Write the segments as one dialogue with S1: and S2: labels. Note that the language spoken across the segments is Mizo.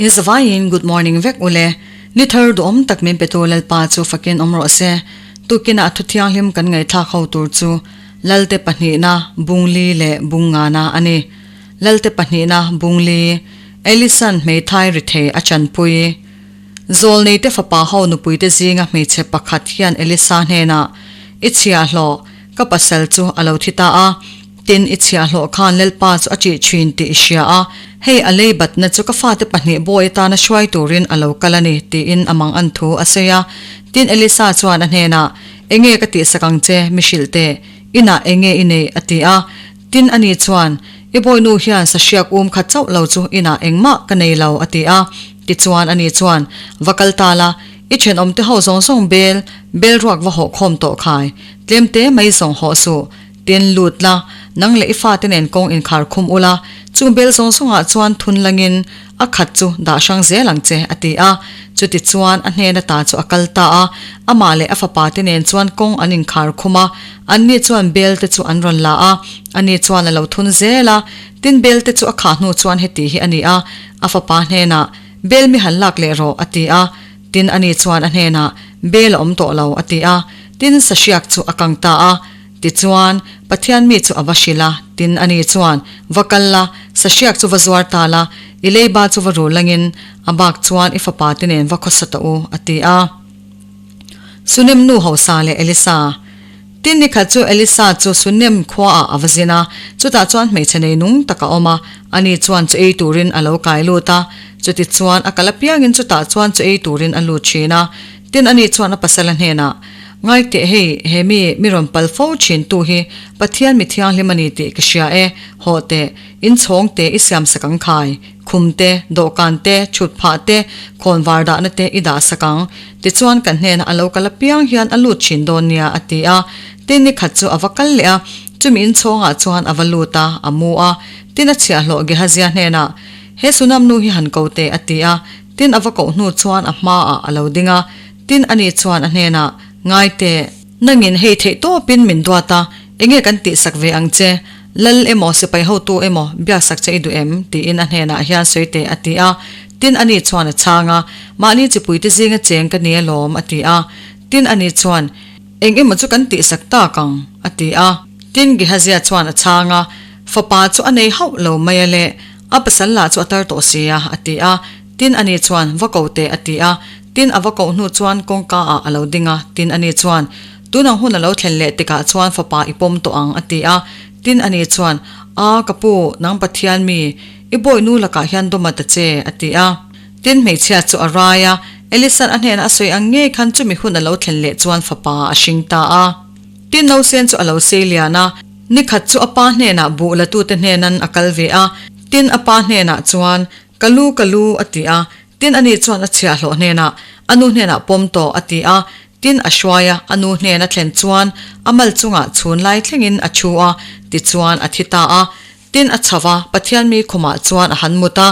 S1: In zavaiin good morning vek ule. Ni thar duhawm tak min petu Lalpa chu fakin awm rawh se. Tukinah thu thianghlim kan ngaihthlak ho tur chu Lalte pahnihna Bungli leh Bungngana a ni. Lalte pahnihna Bungli, Elisan hmeithai rithei a chanpui. Zawlneite fapa ho nupuite zinga hmeichhe pakhat hian Elisa hnenah, I chhiahhlawh, ka pasal chu a lo thi ta a. Tin, i chhiahhlawh khan Lalpa chu a ṭih ṭhin tih i hria a, hei a lei batna chu ka fate pahnih bawi atana hruai turin a lo kal a ni, tiin a mang an thu a sawi a. Tin, Elisa chuan a hnenah, Enge ka tihsak ang che, mi hrilh teh, inah enge i neih? a ti a. Tin, ani chuan, I bawinu hian sahriak um khat chauh lo chu inah engmah ka nei lo, a ti a. Tichuan, ani chuan, Va kal ta la, i thenawmte ho zawng zawng bel, bel ruak va hawh khawm tawh khai, tlemte mai zawng hawh suh. Tin, lut la, nang leh i fate nen kawng inkhar khum ula, chung bel zawng zawngah chuan thun langin a khat chu dah hrang zel ang che, a ti a. Chutichuan, a hnen ata chu a kal ta a, amah leh a fapate nen chuan kawng an inkhar khum a, anni chuan bel te chu an rawn la a, ani chuan a lo thun zel a. Tin, bel te chu a khah hnu chuan heti hi a ni a, a fapa hnenah, Bel mi han lak leh rawh, a ti a. Tin, ani chuan a hnenah, Bel a awm tawh lo, a ti a. Tin, sahriak chu a kang ta a. Tichuan, Pathian mi chu a va hrilh a, tin ani chuan, Va kal la, sahriak chu va zuar ta la, i leiba chu va rul angin, a bak chuan i fapa te nen va khawsa tawh u, a ti a. Sunem nu hausa leh Elisa. Tin nikhat chu Elisa chu Sunem khuaah a va zin a, chutah chuan hmeichhe nei nung tak a awm a, ani chuan chu ei turin a lo kai lut a, chutichuan a kal apiangin chutah chuan chu ei turin a lut thin a. Tin ani chuan a pasala hnenah, Ngaiteh hei, he mi, mi rawn pal fo thin tu hi Pathian mi thianghlim a ni tih ka hria e, hawh teh, in chhawng te i siam sak ang khai, khum te, dawhkan te, chhut phah te, khawn var dahna te i dah sak ang, tichuan kan hnenah a lo kal apiang hian a lut thin dawn nia a ti a. Tin ni khat chu a va kal leh a, chumi in chhawngah chuan a va lut a, a mu a, tin a chhiahhlawh Gehazia hnenah, He Sunam nu hi han ko teh a ti a, Tin a va koh hnu chuan a hmaah a lo ding a, tin ani chuan a hnenah, Ngai teh, nangin hei theih tawpin min duat a, enge kan tihsak ve ang che, Lal emaw sipai hotu emaw biaksak che i duh em? tiin a hnenah hian sawi teh a ti a. Tin ani chuan a chhang a, Mahni chipuite zinga cheng ka ni alawm a ti a. Tin ani chuan, Eng emaw chu kan tihsak tak ang a ti a. Tin Gehazia chuan a chhang a, Fapa chu a nei hauh lo mai a le, A pasal lah chu a tar tawh si a, a ti a. Tin, ani chuan, Va ko teh, a ti a. Tin, a va koh hnu chuan kawngka ah a lo ding a. Tin, ani chuan, Tun ang hun a lo thlen leh tikah chuan fapa i pawm tawh ang, a ti a. Tin, ani chuan, A, ka pu, nang Pathian mi, i bawihnu lakah hian dawm a ta che, a ti a. Tin, hmeichhia chu a rai a. Elisan a hnenah a sawi ang ngei khan chumi hun a lo thlen leh chuan fapa a hring ta a. Tin, nausen chu a lo sei lian a. Ni khat chu a pa hnenah buh latute hnenan a kal ve a, tin a pa hnenah chuan, Ka lu, ka lu, a ti a. Tin ani chuan a chhiahhlawh hnenah, A nu hnenah pawm tawh, a ti a. Tin a hruai a, a nu hnen a thlen chuan a mal chungah chhun lai thlengin a thu a, tichuan a thi ta a. Tin a chho va, Pathian mi khumah chuan a han mut a,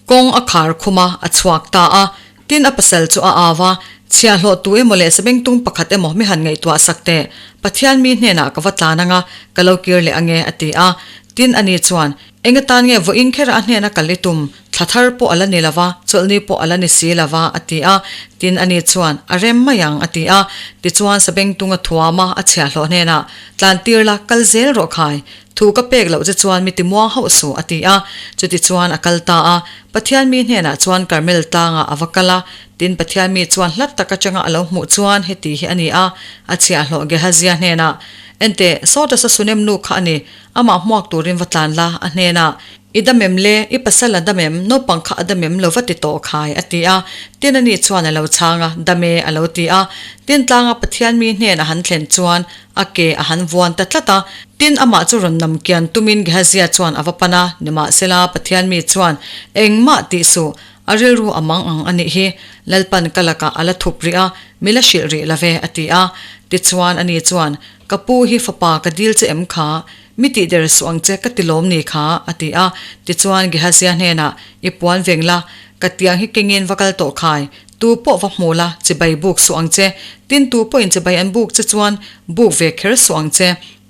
S1: kawng a khar khum a, a chhuak ta a. Tin, a pasal chu a au a, Chhiahhlawh tu emaw leh sabengtung pakhat emaw mi han ngaihtuah sak teh, Pathian mi hnenah ka va tlan anga, ka lo kir leh ange, a ti a. Tin, ani chuan, Eng atan nge vawiin khera a hnena kal i tum? Thla thar pawh a la ni lova, chawlhni pawh a la ni si lova, a ti a. Tin, ani chuan, A rem mai ang, a ti a. Tichuan, sabengtung a thuam a, a chhiahhlawh hnenah, Tlan tir la, kal zel rawh khai. Thu ka pek loh che chuan mi timuang hauh suh, a ti a. Chutichuan a kal ta a. Pathian mi hnenah chuan Karmel tlangah a va kal a. Tin, Pathian mi chuan hlat tak atanga a lo hmuh chuan heti hi a ni a, a chhiahhlawh Gehazia hnenah, Enteh, sawta sa Sunem nu kha a ni, amah hmuak turin va tlan la, a hnenah, I dam em le? I pasal a dam em? Naupang kha a dam em lo va ti tawh khai, a ti a. Tin ani chuan a lo chhang a, Dam e, a lo ti a. Tin tlanga Pathian mi hnen a han thlen chuan a ke a han vuan ta tlat a. Tin amah chu rawn nam kian tumin Gehazia chuan a va pan a, nimahsela Pathian mi chuan, Engmah tih suh, a rilru a mang ang a nih hi, Lalpan ka lakah a la thup rih a, mi la hrilh rih love, a ti a. Tichuan ani chuan, Ka pu hi fapa ka dil che em kha? Mi tih der suh ang che ka ti lawm ni kha, a ti a. Tichuan Gehazia hnenah, I puan veng la, ka tiang hi kengin va kal tawh khai, tu pawh va hmu la, chibai buk suh ang che. Tin tu pawhin chibai an buk che chuan buk ve kher suh ang che.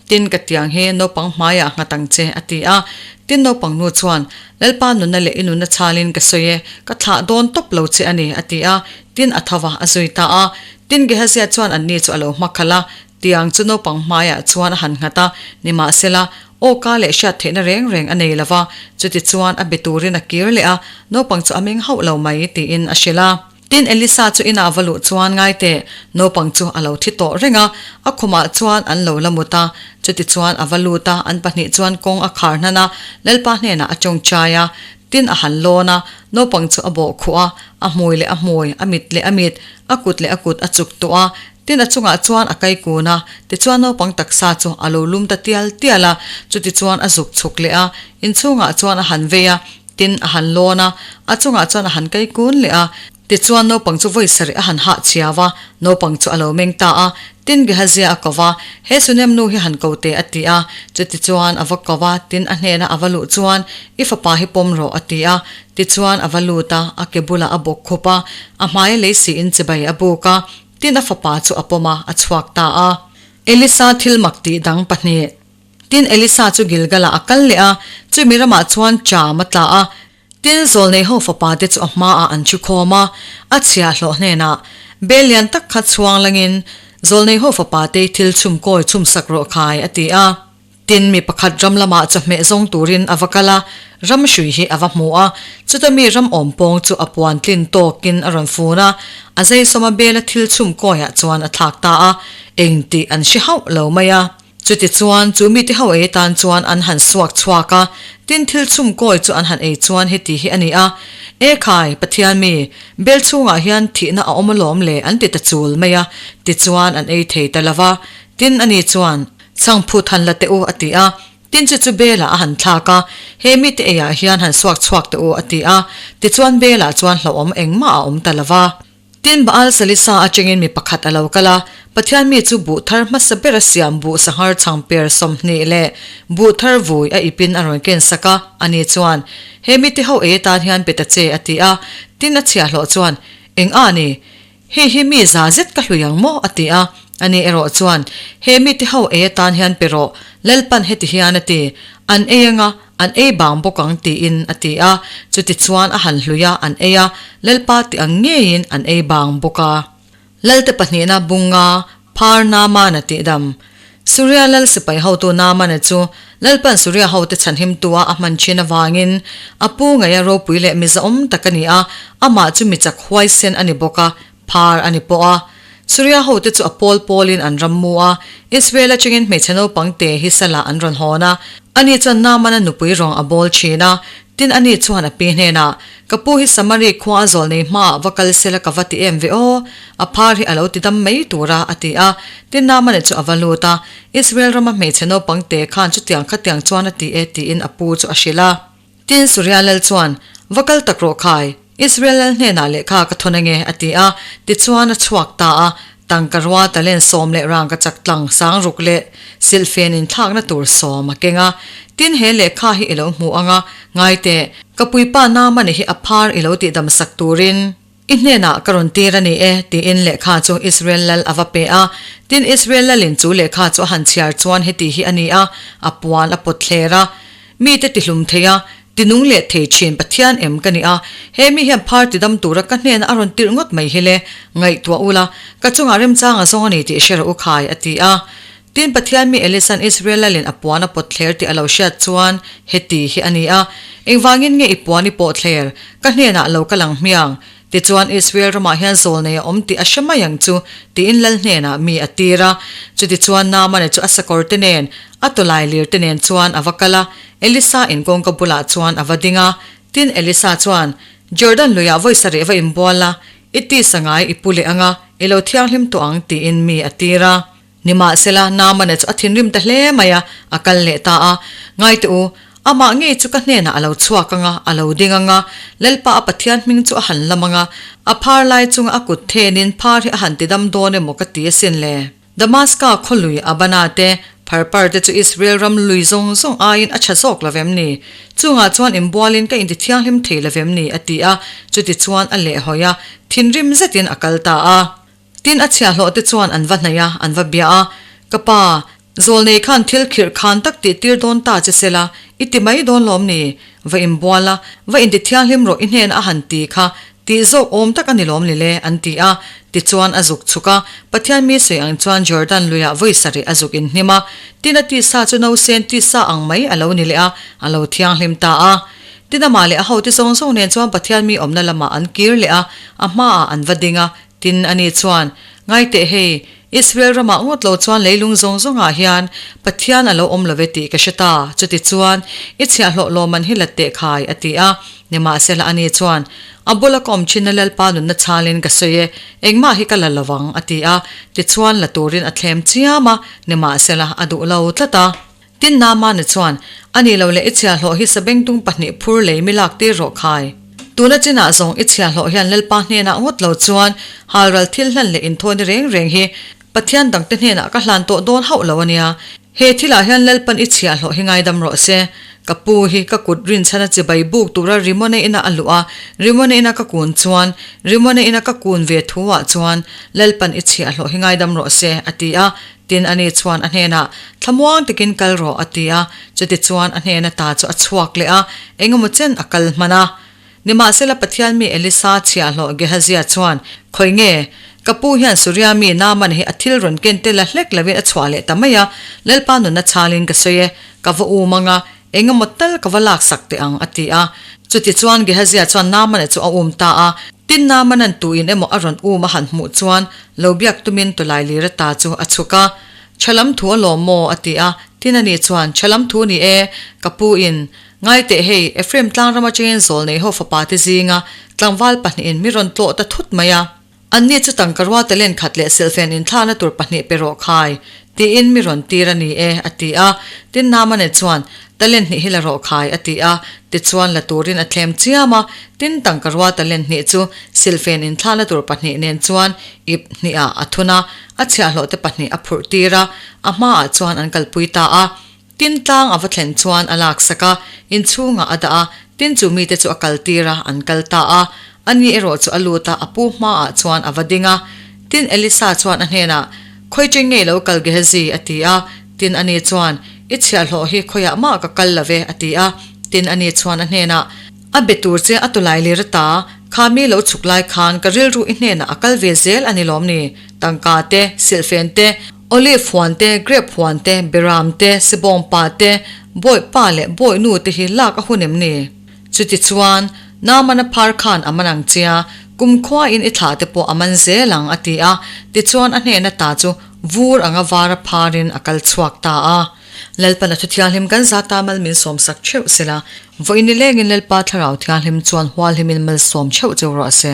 S1: Tin, ka tiang hi naupang hmaiah nghat ang che, a ti a. Tin, naupang nu chuan, Lalpa nunna leh i nunna chhalin ka sawi e, ka thlah dawn tawp lo che a ni, a ti a. Tin, a tho va, a zui ta a. Tin, Gehazia chuan anni chu a lo hmakhalh a, tiang chu naupang hmaiah chuan a han nghat a, nimahsela, aw ka leh hriat theihna reng reng a nei lo va, chutichuan a be turin a kir leh a, naupang chu a meng hauh lo mai, tiin a hrilh a. Tin, Elisa chu inah va luh chuan ngai teh, naupang chu a lo thi tawh reng a, a khumah chuan an lo la mut a. Chutichuan a va lut a, an pahnih chuan kawng a khar hnan a, Lalpa hnenah a tawngtai a. Tin, a han lawn a, naupang chu a bawh khuh a, a hmui leh a hmui, a mit leh a mit, a kut leh a kut a chuk tawh a. Tin, a chungah chuan a kai kun a, tichuan naupang taksa chu a lo lum ta tial tial a, chutichuan a zuk chhuk leh a, inchhungah chuan a han vei a. Tin, a han lawn a, a chungah chuan a han kai kun leh a. Tichuan naupang chu vawi sarih a han hah chhiau a, naupang chu a lo meng ta a. Tin, Gehazia a ko va, He Sunem nu hi han ko teh, a ti a. Chutichuan a va ko va, tin a hnena a va luh chuan, I fapa hi pawm rawh, a ti a. Tichuan a va lut a, a ke bulah a bawk khup a, a hmaia lei siin chibai a buk a. Tin, a fapa chu a pawm a, a chhuak ta a. Elisa thil mak tih dang pahnih. Tin, Elisa chu Gilgal-ah a kal leh a, chumi ramah chuan ṭam a tla a. Tin, Zawlneiho fapate chu a hmaah an ṭhu khawm a, a chhiahhlawh hnenah, Bel lian tak kha chhuang langin Zawlneiho fapate thil chhum kawi chhum sak rawh khai, a ti a. Tin, mi pakhat ram lamah chawhmeh zawng turin a va kal a, ram hrui hi a va hmu a. Chuta mi ram awm pawng chu a puan tlin tawkin a rawn fun a, a zeisawma bela thil chhum kawiah chuan a thlak ta a, eng tih an hre hauh lo mai a. Chutichuan, chu mite ho ei atan chuan an han suak chhuak a, tin thil chhum kawi chu an han ei chuan heti hi a ni a, E khai, Pathian mi, bel chhungah hian thihna a awm alawm le an ti ta chul mai a, tichuan an ei thei ta lo va. Tin ani chuan, Chhangphut han la teh u, a ti a. Tin chu chu belah a han thlak a, He mite eiah hian han suak chhuak teh u, a ti a. Tichuan belah chuan hlauhawm engmah a awm ta lo va. Tin, Baal Salisa atangin mi pakhat a lo kal a, Pathian mi chu buh thar hmasa bera siam buh sanghar chhangper 20 leh buh thar vui a ipin a rawn ken sak a, ani chuan, He mite ho ei atan hian pe ta che, a ti a. Tin, a chhiahhlawh chuan, Eng a ni? Hei hi mi za zet ka hlui ang maw? a ti a. Ani erawh chuan, He mite ho ei atan hian pe rawh, Lalpan heti hian a ti, An ei anga, An ei bang bawk ang tiin a ti a, chutichuan a han hlui a, an ei a, Lalpa tih ang ngeiin an ei bang bawk a. Lalte pahnihna bunga phar Naamana tihdam. Suria lal sipai hotu Naamana chu Lalpan Suria hote chhanhimtua a hman thin avangin a pu ngaia ropui leh mizaawm tak a ni a, amah chu michak huaisen a ni bawk a, Phar a ni pawh a. Suria hote chu a pawl pawlin an ram mu a, Israel atangin hmeichhe naupang te hi salah an rawn hawn a. Ani chuan Naamana nupui rawng a bawl thin a. Tin, ani chuan a pi hnenah, Ka pu hi Samari khua a zawl nei hmaah va kal sela ka va ti em ve aw? A phar hi a lo ti dam mai tur a, a ti a. Tin, Naamana chu a va lut a, Israel rama hmeichhe naupang te khan chutiang khatiang chuan a ti e, tiin a pu chu a hrilh a. Tin, Suria lal chuan, Va kal tak rawh khai, Israel lal hnenah lehkha ka thawn ange, a ti a. Tichuan a chhuak ta a, tangka rua talent sawm leh rangka chak tlang sang ruk leh silhfen inthlakna tur sawm a keng a. Tin, he lehkha hi i lo hmu ang a, ngai teh, ka puipa Naamani hi a phar i lo tihdam sak turin. I hnenah ka rawn tir a ni e, tiin lehkha chu Israel lal a va pe a. Tin, Israel lalin chu lehkha chu a han chhiar chuan heti hi a ni a, a puan a pawt thler a. Mite tihlum thei a, tinung leh thei thin Pathian em ka ni a, he mi hian phar tidam tura ka hnenah a rawn tirh ngawt mai hi le, ngaihtuah ula, ka chungah remchang a zawng a ni tih hre rawh u khai, a ti a. Tin, Pathian mi Elisa'n Israel lalin a puan a pawt thler tih a lo hriat chuan heti hi a ni a, Engvangin nge i puan i pawh thler? Ka hnenah lo ka lang hmiang. Tichuan, Israel ramah hian zawlnei a awm tih a hre mai ang chu, tiin lal hnenah mi a tir a. Chutichuan, Naamane chu a sakawrte nen, a tawlailir te nen chuan a va kal a, Elisa in kawngka bulah chuan a va ding a. Tin, Elisa chuan, Jordan luiah vawi sarih va inbual la, i tisa ngai i pu leh ang a, i lo thianghlim tawh ang, tiin mi a tir a. Nimahsela, Naamana chu a thinrim ta hle mai a, a kal leh ta a. Ngai teh u, amah ngei chu ka hnenah a lo chhuak ang a, a lo ding ang a, Lalpa a Pathian hming chu a han lam ang a, a phar lai chunga a kut thenin phar hi a han tidam dawn emaw ka ti asin le. Damaska khaw lui Abana te, Pharpar te chu Israel ram lui zawng zawng aiin a tha zawk lo vem ni? Chungah chuan inbualin ka intithianghlim thei lo vem ni? a ti a, chutichuan a lehhawi a, thinrim zetin a kal ta a. Tin, a chhiahhlawhte chuan an va hnaih a, an va bia a, Ka pa, Zawlnei khan thil khirh khan tak tih tir dawn ta che sela, i ti mai dawn lawm ni? Va inbual a, va inti thianghlim rawh i hnenah a han ti kha, tih zawk awm tak a ni lawm ni le? an ti a. Tichuan a zuk chhuk a, Pathian mi sawi ang chuan Jordan luiah vawi sarih a zuk inhnim a. Tin a tisa chu nausen tisa ang mai a lo ni leh a, a lo thianghlim ta a. Tin amah leh a hote zawng zawng nen chuan Pathian mi awmna lamah an kir leh a, a hmaah an va ding a. Tin, ani chuan, Ngaiteh hei, Israel ramah ngawt lo chuan leilung zawng zawngah hian Pathian a lo awm lo ve tih ka hre ta, chutichuan, i chhiahhlawh lawmman hi la teh khai, a ti a. Nimahsela ani chuan, A bula ka awm thinna Lalpa nunna chhalin ka sawi e, engmah hi ka la lo vang, a ti a. Tichuan, la turin a thlem chiam a, nimahsela a duh lo tlat a. Tin, Naamana chuan, A nih loh leh i chhiahhlawh hi sabengtung pahnih phur lei mi lak tir rawh khai. Tuna chinah zawng i chhiahhlawh hian Lalpa hnenah ngawt lo chuan halral thil hlan leh inthawina reng reng hi Pathian dangte hnenah ka hlan tawh dawn hauh lo a nia. He thilah hian Lalpan i chhiahhlawh hi ngaidam rawh se. Ka pu hi ka kut rinchhana chibai buk tura Rimone ina a luh a, Rimone ina ka kun chuan, Rimone ina ka kun ve thuah chuan Lalpan i chhiahhlawh hi ngaidam rawh se, a ti a. Tin, ani chuan a hnenah, Thlamuang takin kal rawh, a ti a. Chutichuan a hnena ta chu a chhuak leh a, engemaw chen a kal hman a. Nimahsela Pathian mi Elisa chhiahhlawh Gehazia chuan, Khawi nge? Ka pu hian Suria mi Naaman hi a thil rawn ken tel a hlek lovin a chhuah leh ta mai a, Lalpa nunna chhalin ka sawi e, ka va um ang a, engemaw tal ka va laksak teh ang, a ti a. Chutichuan Gehazia chuan Naamana chu a um ta a. Tin, Naamanan tuin emaw a rawn um a han hmuh chuan lo biak tumin tawlai lir ata chu a chhuk a. Thalam thu a lawm maw? a ti a. Tin, ani chuan, Thalam thu ni e, ka pu in. Ngai teh hei, Ephraim tlangram atangin zawlnei ho fapa te zinga tlangval pahnihin mi rawn tlawh ta thut mai a. Anni chu tangka rua talent khat leh silhfen inthlakna tur pahnih pe rawh khai, tiin mi rawn tir a ni e, a ti a. Tin, Naamane chuan, Talent hnih hi la rawh khai, a ti a. Tichuan, la turin a thlem chiam a. Tin, tangka rua talent hnih chu silhfen inthlakna tur pahnih nen chuan ip hnihah a thun a, a chhiahhlawhte pahnih a phurh tir a, a hmaah chuan an kalpui ta a. Tin tlang a va thlen chuan a laksak a, inchhungah a dah a, tin chu mite chu a kaltir a, an kal ta a. Ani erawh chu a lut a, a pu hmaah chuan a va ding a. Tin Elisa chuan a hnenah, Khawi ṭeng nge lo kal Gehazi? a ti a. Tin ani chuan, I chhiahhlawh hi khawiah mah ka kal lo ve, a ti a. Tin ani chuan a hnenah, A be tur che a tawlai lir ata, kha mi lo chhuk lai khan ka rilru i hnenah a kal ve zel a ni lawm ni? Tangka te, silhfen te, Olive huan te, grape huan te, beram te, sebawng pa te, bawi pa leh bawi nu te hi lak a hun em ni? Chutichuan, Naamana phar khan a man ang chia, kumkhua in i thlah te pawh a man zel ang, a ti a. Tichuan a hnehna ta chu vur anga vara pharin a kal chhuak ta a. Lalpan a thu thianghlim kan zata mal min sawmsak theuh sela, vawiin nilengin Lalpa Thlarau Thianghlim chuan hualhimin malsawm theuh cheu rawh se.